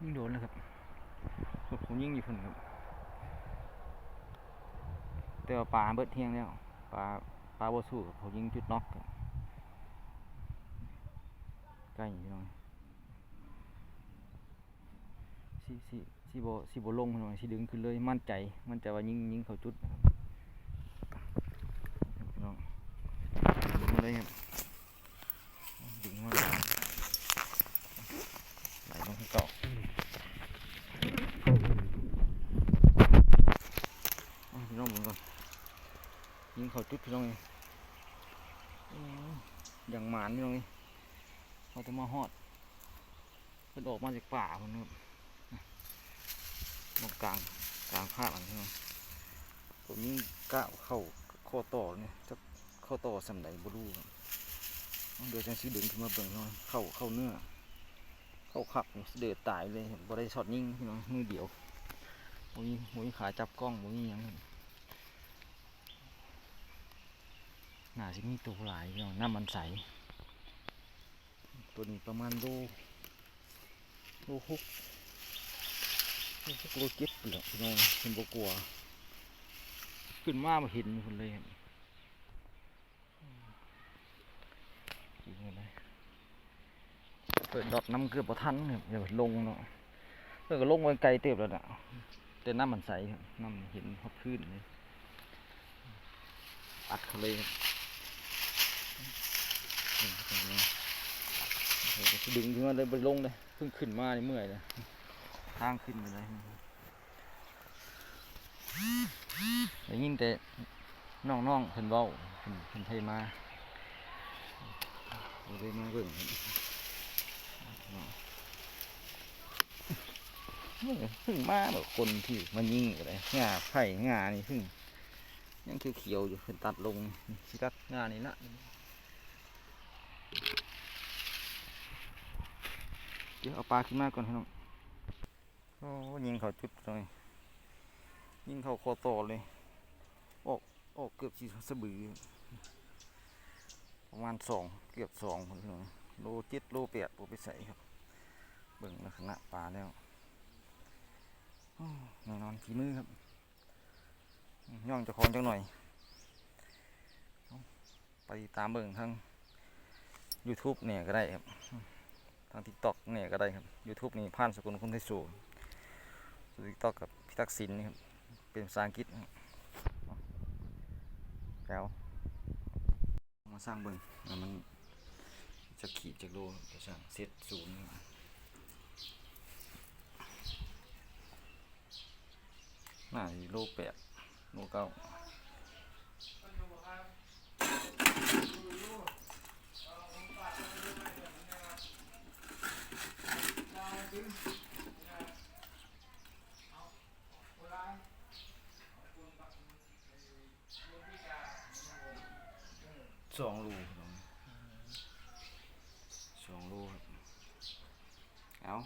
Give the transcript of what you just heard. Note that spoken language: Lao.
ຍິງໂດນແລ້ວຄັບ ເຂົາຍິງຢູ່ພຸ້ນຄັບ ແຕ່ວ່າປາເບິດແຮງແລ້ວ ປາ ປາບໍ່ສູ້ ເຂົາຍິງຈຸດນັອກຄັບ ໃກ້ພີ່ນ້ອງ ຊິ ຊິ ຊິບໍ່ ຊິບໍ່ລົງພີ່ນ້ອງ ຊິດຶງຂຶ້ນເລີຍ ໝັ້ນໃຈ ໝັ້ນໃຈວ່າຍິງ ຍິງເຂົ້າຈຸດ ພີ່ນ້ອງ ດຶງມາເລີຍຄັບ ດຶງມາ ໄຫຼລົງຄືເກົ່າ ພີ່ນ້ອງເບິ່ງກ່ອນ ຍິງເຂົ້າຈຸດພີ່ນ້ອງເອີຍ ຢ່າງໝານພີ່ນ້ອງເອີຍ ເຮົາແຕ່ມາຮອດ ເພິ່ນອອກມາຈາກປ່າພຸ້ນຄັບ ໝ່ອງກາງ ກາງພາກຫັ້ນພີ່ນ້ອງ ໂຕຍິງກ້າວເຂົ້າຂໍ້ຕໍ່ນີ້ ຈັກຂໍ້ຕໍ່ສ່ຳໃດບໍ່ຮູ້ຄັບ ດຽວຈັ່ງຊິດຶງຂຶ້ນມາເບິ່ງເນາະ ເຂົ້າ ເຂົ້າເນື້ອ ເຂົ້າຄັກ ເດດຕາຍເລີຍ ບໍ່ໄດ້ຊັອດຍິງພີ່ນ້ອງ ມືດຽວ ບໍ່ມີ ບໍ່ມີຂາຈັບກ້ອງ ບໍ່ມີຫຍັງ ໜ້າຊິມີໂຕຫຼາຍພີ່ນ້ອງ ນ້ຳມັນໃສ. ໂຕນີ້ປະມານໂລ ໂລຫົກ ໂລຫົກ ໂລເຈັດພຸ້ນແຫຼະພີ່ນ້ອງ ເພິ່ນບໍ່ກົວ ຂຶ້ນມາບໍ່ເຫັນພຸ້ນເລີຍ ເປີດດອດນຳເກືອບບໍ່ທັນຄັບ ຢ່າລົງເນາະ ເພິ່ນກໍລົງໄວ້ໄກເຕີບແລ້ວນະ ແຕ່ນ້ຳມັນໃສ ນ້ຳເຫັນຮອດພື້ນເລີຍ ອັດເຂົ້າເລີຍ ດຶງຂຶ້ນມາເລີຍ ບໍ່ໄດ້ລົງເລີຍ ເພິ່ງຂຶ້ນມານີ້ເມື່ອຍເລີຍ ທາງຂຶ້ນໄປເລີຍ ໄດ້ຍິນແຕ່ນ້ອງໆເພິ່ນເວົ້າ ເພິ່ນ ເພິ່ນໄທມາ ກໍເລີຍມາເບິ່ງເນາະ ເພິ່ງມາແບບຄົນທີ່ມາຍິງກໍໄດ້ ຫຍ້າໄຜ່ຫຍ້ານີ້ເພິ່ງຍັງຂຽວໆຢູ່ ເພິ່ນຕັດລົງ ຊິຕັດຫຍ້ານີ້ລະ ດຽວເອົາປາຂຶ້ນມາກ່ອນພີ່ນ້ອງ ໂອ້ ຍິງເຂົ້າຈຸດເລີຍ ຍິງເຂົ້າຂໍ້ຕໍ່ເລີຍ ອອກ ອອກເກືອບຊິສະບື ປະມານສອງ ເກືອບສອງພຸ້ນພີ່ນ້ອງ ໂລເຈັດ ໂລແປດ ບໍ່ໄປໃສຄັບ ເບິ່ງລັກສະນະປາແລ້ວ ໂອ້ ແນ່ນອນຝີມືຄັບ ຍ້ອງເຈົ້າຂອງຈັກໜ່ອຍ ໄປຕິດຕາມເບິ່ງທາງຢູທູບແດ່ກໍໄດ້ຄັບ ທາງຕິກຕັອກແດ່ກໍໄດ້ຄັບ ຢູທູບນີ້ ພານສະກົນຄົນໄທໂຊ ຕິກຕັອກກັບພິທັກສິນນີ້ຄັບ ເປັນພາສາອັງກິດ ແລ້ວ ມາຊ່າງເບິ່ງວ່າມັນຈັກຂີດຈັກໂລ ຈະຊ່າງເຊັດສູນ ໜ້າຊິໂລແປດ ໂລເກົ້າ ສອງໂລ ສອງໂລຄັບ ເອົາ